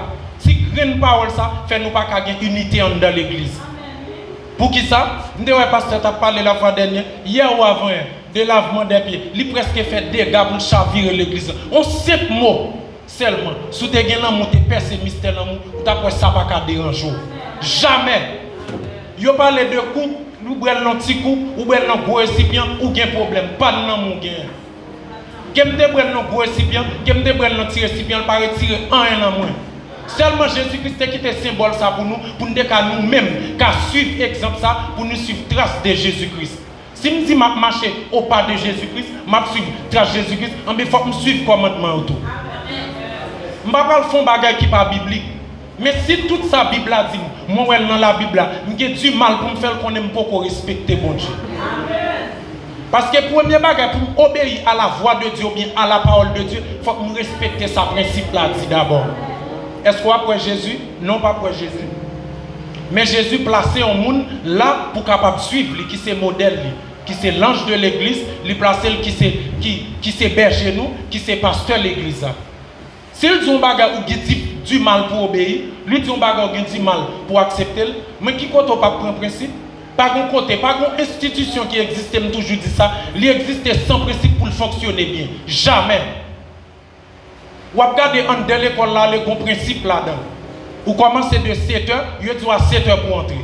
Ti grenn pawòl sa fè nou pa ka gen inite anndan legliz. Poukisa? M te wè pastè t ap pale lafwa dènyè, yè ou avan yè, de lavman dè pye. Li prèske fè dega pou l chavire legliz la. Yon senp mo sèlman. Si w te gen lanmou, te pèse mistè lanmou, ou t ap wè sa pa ka deranje w. Jamè! Yo pale de koup, ou bwè l nan ti koup, ou bwè l nan gwo resipyan, ou gen pwoblèm. Pàn lanmou w genyen. Ke m te bwè l nan gwo resipyan, ke m te bwè l nan ti resipyan, l pa retire anyen nan mwen. Sèlman Jezi Kris te kite senbòl sa pou nou, pou n te ka nou menm, ka swiv egzanp sa, pou nou swiv tras de Jezi Kris. Si m di m ap mache o pa de Jezi Kris, m ap swiv tras Jezi Kris, anben fòk m swiv kòmandman yo tou. M pa pral fè yon bagay ki pa biblik. Men si tout sa Bib la di m, mwen wè l nan Labib la, m gen dimal pou m fè l konnen m poko respekte Bondye. Paske premye bagay pou m obeyi a la vwa de Dye oubyen a la pawòl de Dye, fòk m respekte sa prensip la di dabò. Èske w ap wè Jezi? Non, w p ap wè Jezi. Men Jezi plase yon moun la pou kapab swiv li, ki se modèl li, ki se lanj de legliz, li plase l ki se, ki, ki se bèje nou, ki se pastè legliz la. Si l di yon bagay ou gen di, dimal pou obeyi, li di yon bagay ou gen dimal pou aksepte l, men ki kote w p ap pran prensip? Pa gon kote, pa gon enstitisyon ki egziste, m toujou di sa, li egziste san prensip pou l fonksyone byen. Jamè! W ap gade anndan lekòl la, li gon prensip ladan l. Ou kòmanse de setè, yo di w a setè pou w antre.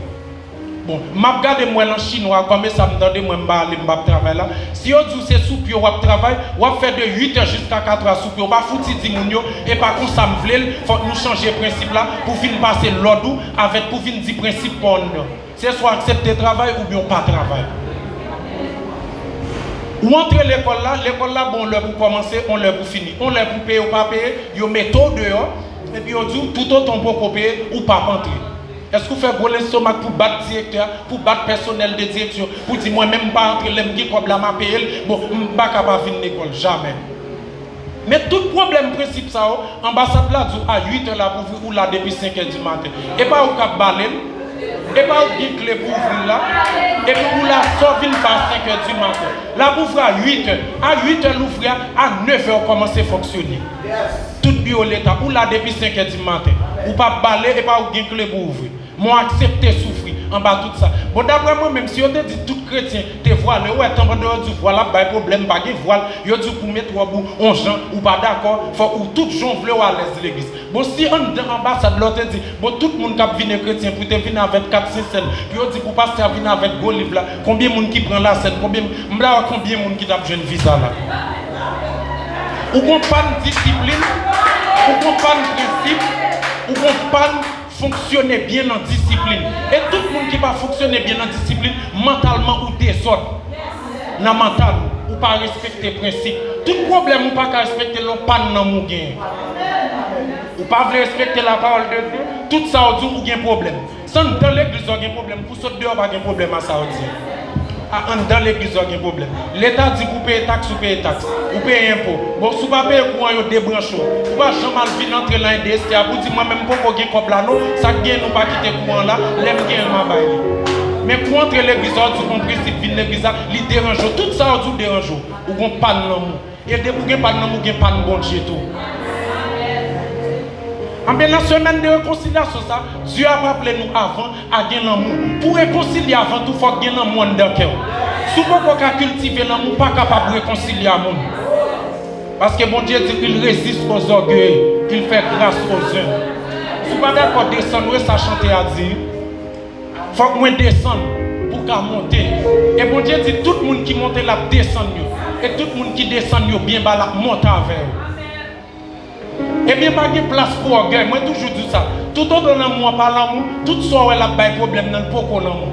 Bon, m ap gade m wè nan chinwa, kòm e sa m tande, mwen m pa ale, m p ap travay la. Si yo di w se sou pye w ap travay, w ap fè de uit è jiska katrè a sou pye w. Pa fouti di moun yo, e pa konsa m vle l, fòk nou chanje prensip la pou vin pase lòd ou avèk pou vin di prensip pa w anndan. Se swa aksepte travay oubyen w pa travay. Ou antre lekòl la, lekòl la ba w lè pou kòmanse, yon lè pou fini. Yon lè pou peye ou pa peye, yo mete w deyò, epi yo di w toutotan w poko peye, ou p ap antre. Èske w fè gwo lestomak pou bat direktè a, pou bat pèsonèl de direksyon, pou di mwen menm m pa antre, lè m gen kòb la m a peye l, bon, m pa ka pa vin lekòl, jamè. Men tout pwoblèm prensip sa yo, anbasad la di w a uit è l ap ouvri, ou la depi senk è di maten. E pa ou k ap bale l, e pa ou k gen kle pou ouvri l la, epi ou la sa w vin fè a senk è di maten. L ap ouvri a uit è, a uit è l ouvri a, a nèf è w kòmanse fonksyone. Tout biwo leta, ou la depi senk è di maten. Ou p ap bale, e pa ou k gen kle pou ouvri. Mwen aksepte soufri anba tout sa. Bon, daprè mwen menm, si yo te di tout kretyen te vwale, ou wè tan pandan yo di w vwal ap bay pwoblèm, pa gen vwal, yo di w pou w met wòb ou on jan, ou pa dakò, fò ou tout jan w vle w alèz legliz. Bon, si anndan anbasad la w te di, bon, tout moun k ap vin e kretyen pou te vin avèk kat sentsèn, pou yo di pou pastè a vin avèk gwo liv la, konbyen moun ki pran lasèn, konbyen, m ta wè konbyen moun ki t ap jwenn viza la. Ou gon pàn disiplin, ou gon pàn prensip, ou gon pàn fonksyone byen nan disiplin. E tout moun ki pa fonksyone byen nan disiplin, mantalman ou dezòd. Nan mantal ou, ou pa respekte prensip. Tout pwoblèm ou pa ka respekte l, yon pàn nanm ou genyen. Ou pa vle respekte lapawòl de Dye, tout sa yo di w, ou gen pwoblèm. Se anndan legliz ou gen pwoblèm, pou sot deyò pa gen pwoblèm a sa yo di. A, anndan legliz ou gen pwoblèm. Leta di pou w peye taks, ou peye taks. Ou peye enpo. Bon, si w pa peye kouran, yo debranche w. Ou pa janm al vin antre nan E D S T a pou w di, mwen menm m poko gen kòb la non, sa k genyen nou pa kite kouran la, lè m genyen l m a bay li. Men kou w antre legliz la, w di w gon prensip vin legliz la, li deranje w. Tout sa yo di w deranje w. Ou gon pàn lanmou. E depi w gen pàn nanm, ou gen pàn Bondye tou. Anben, nan semèn de rekonsilyasyon sa, Dye ap raple nou avan a gen lanmou. Pou w rekonsilye avan tou, fòk gen lanmou anndan kè w. Si w poko ka kiltive lanmou, w pa kapab rekonsilye a moun. Paske Bondye di, il résiste aux orgueilleux, il fait grâce aux humbles. Si w pa dakò desann, wi, sa chante a di. Fòk mwen desann pou ka monte. E Bondye di, tout moun ki monte, l ap desann yo. E tout moun ki desann yo byen ba, l ap monte avè yo. Ebyen, pa gen plas pou ògèy. Mwen toujou di sa. Toutotan lanmou an pa lanmou, tout sa w wè l ap bay pwoblèm nan, l poko lanmou.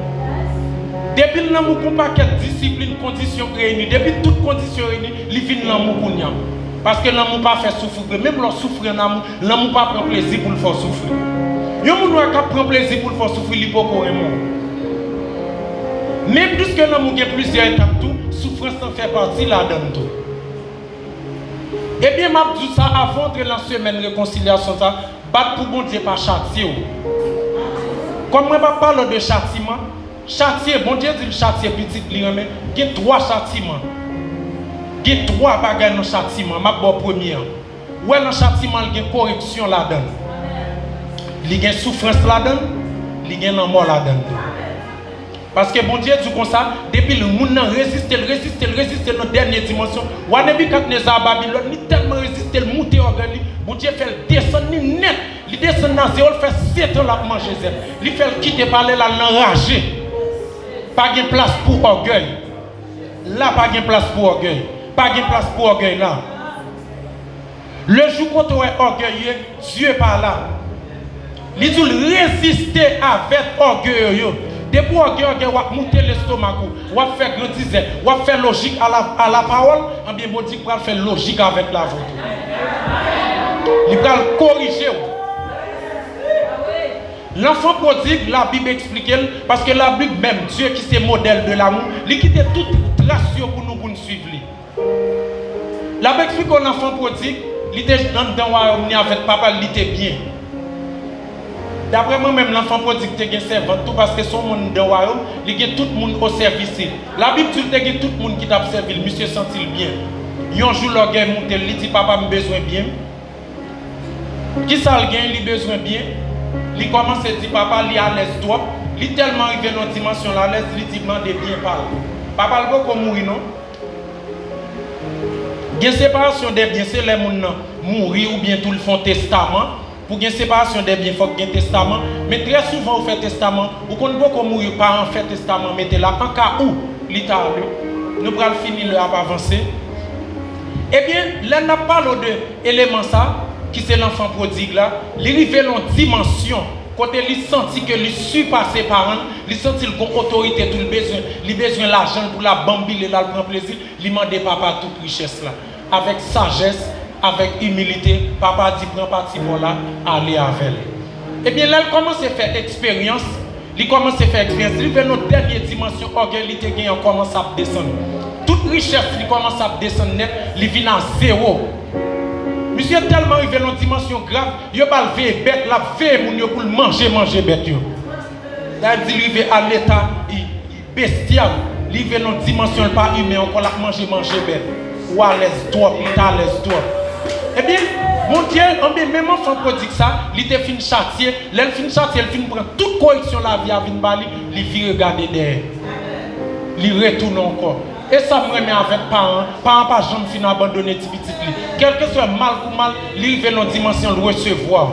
Depi l lanmou, gon pakèt disiplin, kondisyon k reyini. Depi tout kondisyon reyini, li vin lanmou kounye a. Paske lanmou pa fè soufri vre. Menm lè w soufri an amou, lanmou pa pran plezi pou l fè w soufri. Yon moun wè k ap pran plezi pou l fè w soufri, li poko renmen w. Men piske lanmou gen plizyè etap tou, soufrans lan fè pati ladan l tou. Ebyen, m ap di w sa, avan w antre nan semèn rekonsilyasyon sa, bat pou Bondye pa chatye w. Kòm mwen p ap pale w de chatiman, chatye, Bondye di l chatye pitit li renmen, gen twa chatiman. Gen twa bagay nan chatiman, m ap ba w premye an. Ou wè nan chatiman, l gen koreksyon ladan l. Li gen soufrans ladan l, li gen lanmò ladan l tou. Paske Bondye di konsa, depi l moun nan reziste l, reziste l, reziste l nan dènye dimansyon, wa Nebikadneza a Babilòn, li tèlman reziste l, moute ògèy li, Bondye fè l desann li nèt. Li desann nan zewo, l fè sèt an l ap manje zèb. Li fè l kite palè l al nan raje. Pa gen plas pou ògèy. La pa gen plas pou ògèy. Pa gen plas pou ògèy la. Le jou kote w wè ògèy ye, Dye pa la. Li di w l reziste avèk ògeye yo. Depi w ògèy, ògèy, w ap moute lestomak ou. W ap fè grandizè. W ap fè lojik a la, a la pawòl. Anbyen, Bondye pral fè lojik avèk lavant ou. Li pral korije w. Lanfan pwodig, Labib eksplike l, paske Labib menm, Dye ki se modèl de l'amour, li kite tout tras yo pou nou, pou n swiv li. L ap eksplike w lanfan pwodig, li te anndan wayòm li avèk papa l, li te byen. Daprè mwen menm, lanfan pwodig te gen sèvant tou, paske se yon moun anndan wayòm, li gen tout moun o sèvis li. Labib di l te gen tout moun ki t ap sèvi l, misye santi l byen. Yon jou, lògèy moute l, li di, "Papa, m bezwen byen m." Kisa l gen? Li bezwen byen. Li kòmanse di papa li alèz twòp. Li tèlman rive nan yon dimansyon l alèz, li di mande byen pa l. Papa l poko mouri non. Gen separasyon dè byen, se lè moun nan mouri oubyen tou l fè yon testaman. Pou gen separasyon dè byen, fòk gen testaman. Men trè souvan ou fè testaman, ou konn poko mouri, paran fè testaman, mete la. An ka ou, li ta ale. Nou pral fini, lè ap avanse. Ebyen, lè n ap pale w de eleman sa, ki se lanfan pwodig la, li rive nan yon dimansyon kote li santi ke li sipase paran l, li santi l gon otorite tou, li bezwen, li bezwen lajan l pou l ap banbile, l al pran plezi l, li mande papa tout richès la. Avèk sajès, avèk imilite, papa di, "Pran pati pa w la, ale avè l." Ebyen, lè l kòmanse fè eksperyans, li kòmanse fè eksperyans, li rive nan dènye dimansyon ògèy li te genyen an kòmanse ap desann. Tout richès li kòmanse ap desann nèt, li vin a zewo. Misye tèlman rive nan dimansyon grav, yo ba l veye bèt, l ap veye moun yo pou l manje, manje bèt yo. Sa vle di l rive a leta, i, i bestyal, li rive nan dimansyon l pa imen ankò, l ap manje, manje bèt. Ou alèz twòp, li t alèz twòp. Ebyen, Bondye, anben, menm anfan pwodig sa, li te fin chatye, lè l fin chatye, l fin pran tout koreksyon lavi a vin ba li, li vire gade dèyè. Li retounen ankò. E sa m renmen avèk paran, paran pa janm fin abandone ti pitit li. Kèlkeswa mal pou mal, li rive nan dimansyon l resevwa.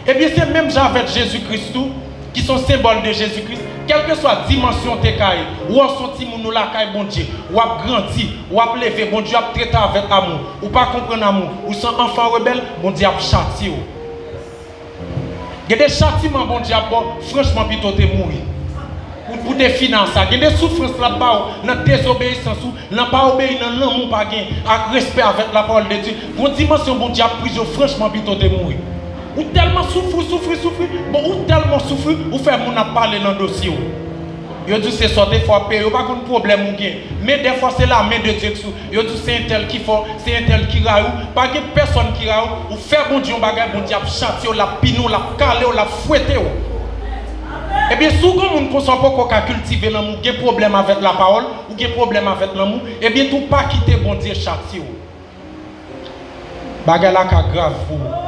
Ebyen, se menm jan avèk Jezi Kris tou, ki se yon senbòl de Jezi Kris. Kèlkeswa dimansyon w te ka ye, ou wè w se yon timoun ou lakay Bondye, w ap grandi, w ap leve, Bondye ap trete w avèk amou. Ou pa konprann amou, ou se yon anfan rebèl, Bondye ap chatye w. Gen de chatiman Bondye ap ba w, franchman, pito w te mouri. Ou, ou te fini a sa. Gen de soufrans l ap ba w nan dezobeyisans ou, nan pa obeyi, nan lanmou w pa gen ak respè avèk lapawòl de Dye. Gon dimansyon Bondye ap prize w, franchman, pito w te mouri. Ou tèlman soufri, soufri, soufri, bon, ou tèlman soufri, ou fè moun ap pale nan dosye w. Yo di w se sa w te fè w ap peye, yo pa konn pwoblèm ou gen. Men dèfwa se la men de Dye ki sou. Yo di w se entèl ki fè w, se entèl ki rayi w. Pa gen pèsòn ki rayi w. Ou fè Bondye yon bagay, Bondye ap chatye w, l ap pini w, l ap kale w, l ap fwete w. Ebyen, si w gon moun konsa w poko ka kiltive lanmou, gen pwoblèm avèk lapawòl, ou gen pwoblèm avèk lanmou, ebyen tou pa kite Bondye chatye w. Bagay la ka grav pou ou.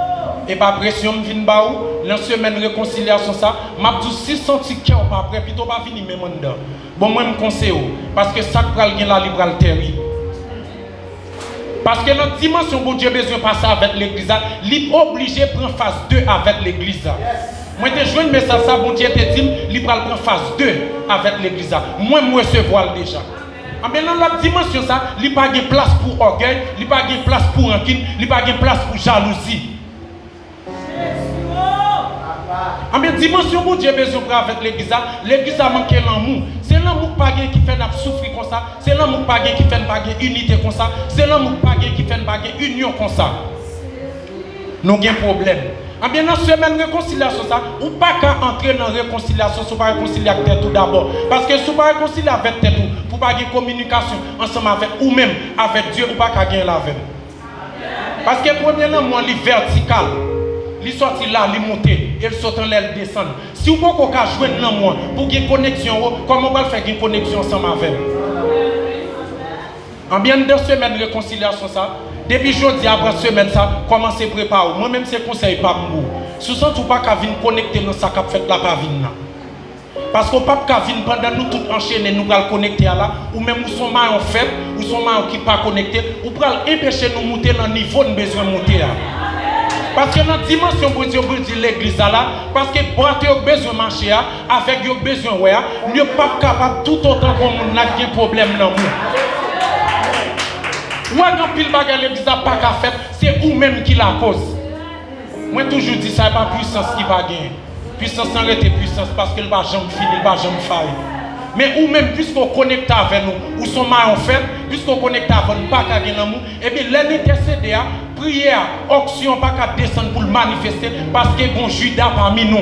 E pa presyon m vin ba ou, nan semèn rekonsilyasyon sa, m ap di w si w santi kè w pa prè, pito w pa vini menm anndan. Bon, mwen m konseye w, paske sa k pral gen la, li pral tèrib. Paske nan dimansyon Bondye bezwen pase avèk legliz la, li oblije pran faz de avèk legliz la. Mwen te jwenn mesaj sa, Bondye te di m li pral pran faz de avèk legliz la. Mwen, m resevwa l deja. Anben, nan lòt dimansyon sa, li pa gen plas pou ògèy, li pa gen plas pou rankin, li pa gen plas pou jalouzi. Anben, dimansyon Bondye bezwen pran avèk legliz la, legliz la manke lanmou. Se lanmou k pa gen ki fè n ap soufri konsa, se lanmou k pa gen ki fè n pa gen inite konsa, se lanmou k pa gen ki fè n pa gen inyon konsa. Nou gen pwoblèm. Anben, nan semèn rekonsilyasyon sa, ou pa ka antre nan rekonsilyasyon si w pa rekonsilye ak tèt ou dabò. Paske si w pa rekonsilye avèk tèt ou, pou w pa gen kominikasyon ansanm avèk ou menm, avèk Dye, ou pa ka gen l avè m. Paske premye lanmou an, li vètikal. Li sòti la, li moute, e l sot anlè, l desann. Si w poko ka jwenn lanmou an, pou w gen koneksyon, kòman w pral fè gen koneksyon ansanm avè l? Anben, anndan semèn rekonsilyasyon sa, depi jodi a, pran semèn sa, kòmanse prepare w. Mwen menm, se konsèy pa m pou ou. Si w santi w pa ka vin konekte nan sa k ap fèt la, pa vin nan. Paske w p ap ka vin pandan nou tout anchene, nou pral konekte a la, ou menm ou s on mayon fèb, ou s on mayon ki pa konekte, ou pral enpeche nou moute nan nivo n bezwen moute a. Paske nan dimansyon Bondye, Bondye legliz la la, paske bwate yo k bezwen mache a, avèg yo k bezwen wè a, yo p ap kapab toutotan gon moun la k gen pwoblèm lanmou. Ou wè gen anpil bagay legliz la pa ka fèt, se ou menm ki lakoz. Mwen toujou di sa, e pa pwisans ki pa genyen. Pwisans lan rete pwisans paske l pa janm fini, l pa janm fayi. Men ou menm, piske w konekte avè nou, ou s on mayon fèb, piske w konekte avè n, pa ka gen lanmou, ebyen lè n entèsede a, priyè a, onksyon an pa ka desann pou l manifeste paske gon Jida pami nou.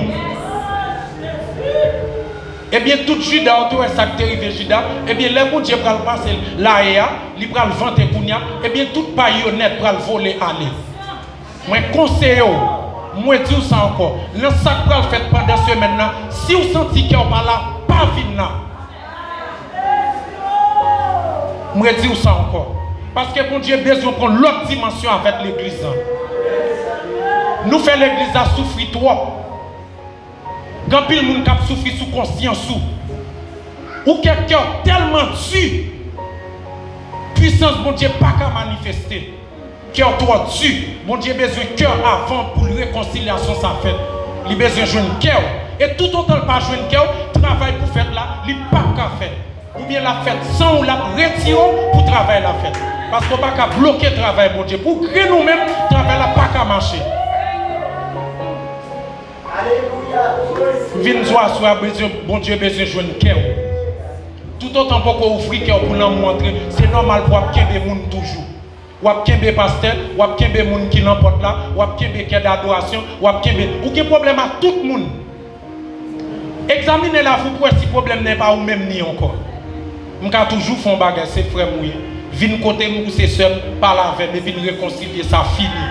Ebyen tout Jida, ou te wè sa k te rive Jida, ebyen lè Bondye pral pase l laye a, li pral vante kounye a, ebyen tout pay yo nèt pral vole ale. Mwen konseye w, mwen di w sa ankò, nan sa k pral fèt pandan semèn nan, si w santi kè w pa la, pa vin la. Mwen di w sa ankò, paske Bondye bezwen pran lòt dimansyon avèk legliz la. Nou fè legliz la soufri twòp. Gen anpil moun k ap soufri sou konsyans ou. Ou kè kè w tèlman di, pwisans Bondye pa ka manifeste. Kè w twò di. Bondye bezwen kè w avan pou l rekonsilyasyon sa fèt. Li bezwen jwenn kè w. E toutotan l pa jwenn kè w, travay pou fèt la, li p ap ka fèt. Oubyen l ap fèt san ou, l ap retire w pou travay la fèt. Paske w pa ka bloke travay Bondye. Pou grenn ou menm, travay la pa ka mache. Vin di w aswè a, Bondye, Bondye bezwen jwenn kè w. Toutotan poko ouvri kè w pou lanmou antre, se nòmal pou w ap kenbe moun toujou. W ap kenbe pastè, w ap kenbe moun ki nan pòt la, w ap kenbe kè dadorasyon, w ap kenbe. Ou gen pwoblèm ak tout moun. Egzamine lavi w pou w wè si pwoblèm nan e pa ou menm ni ankò. M ka toujou fè yon bagay, se frè m ou ye. Vin kote m ou se sè m, pale avè m epi n rekonsilye, sa fini.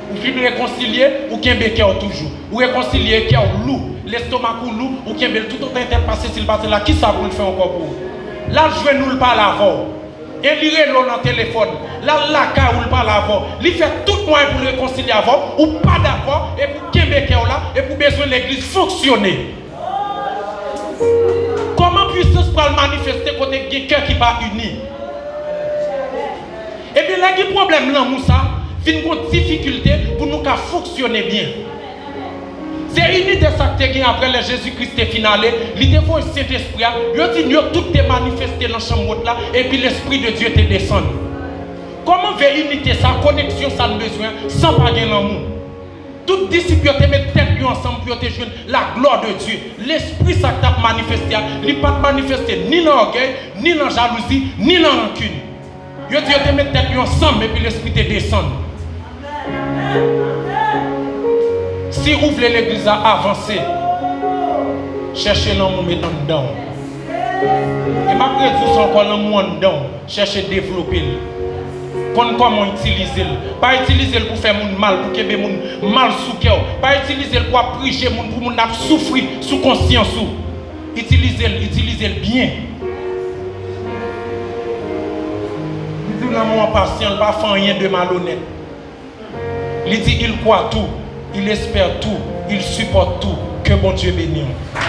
Ou fin rekonsilye, ou kenbe kè w toujou. Ou rekonsilye, kè w lou, lestomak ou lou, ou kenbe l toutotan entèl pase si l pase la, kisa pou l fè ankò pou ou? L al jwenn ou, l pale avè w. E li rele w nan telefòn, l al lakay ou, l pale avè w. Li fè tout mwayen pou l rekonsilye avè w, ou pa dakò, epi w kenbe kè w la, epi w bezwen legliz fonksyone. Kòman pwisans pral manifeste kote gen kè ki pa ini? Ebyen, lè gen pwoblèm lanmou sa, vin gon difikilte pou nou ka fonksyone byen. Se inite sa k te gen apre lè Jezi Kris te fin ale, li te voye Sentespri a, yo di n yo tout te manifeste nan chanm wot la, epi Lespri de Dye te desann. Kòman vye inite sa, koneksyon sa n bezwen an, san pa gen lanmou? Tout disip yo te met tèt yo ansanm pou yo te jwenn la glwa de Dye. Lespri sa k t ap manifeste a, li pa t manifeste ni nan ògèy, ni nan jalouzi, ni nan rankin. Yo di yo te met tèt yo ansanm epi Lespri te desann. Si ou vle legliz la avanse, chèche lanmou met anndan w. E m ap redi w sa ankò, lanmou anndan w. Chèche devlope l. Konn kòman w itilize l. Pa itilize l pou fè moun mal, pou kenbe moun mal sou kè w. Pa itilize l pou ap prije moun, pou moun ap soufri sou konsyans ou. Itilize l, itilize l byen. Li di w lanmou an pasyan, l pa fè anyen de malonèt. Li di, il croit tout, il espère tout, il supporte tout. Ke Bondye beni w.